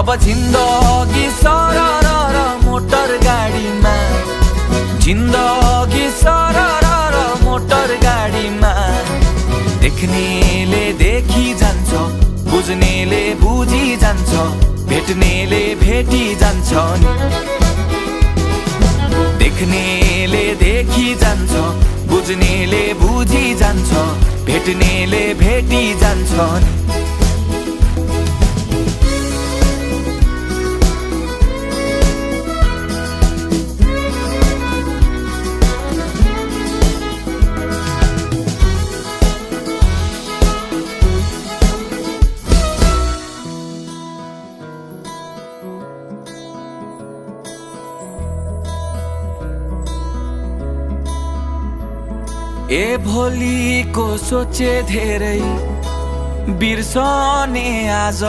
अब जिन्दगी सरर मोटर गाडीमा, जिन्दगी सरर मोटर गाडीमा। देख्नेले देखी जान्छ, बुझ्नेले बुझी जान्छ, भेट्नेले भेटी जान्छ नि। देख्नेले देखी जान्छ, बुझ्नेले बुझी जान्छ, भेट्नेले भेटी जान्छ नि। ए भोलिको सोचे धेरै बिर्सने आज।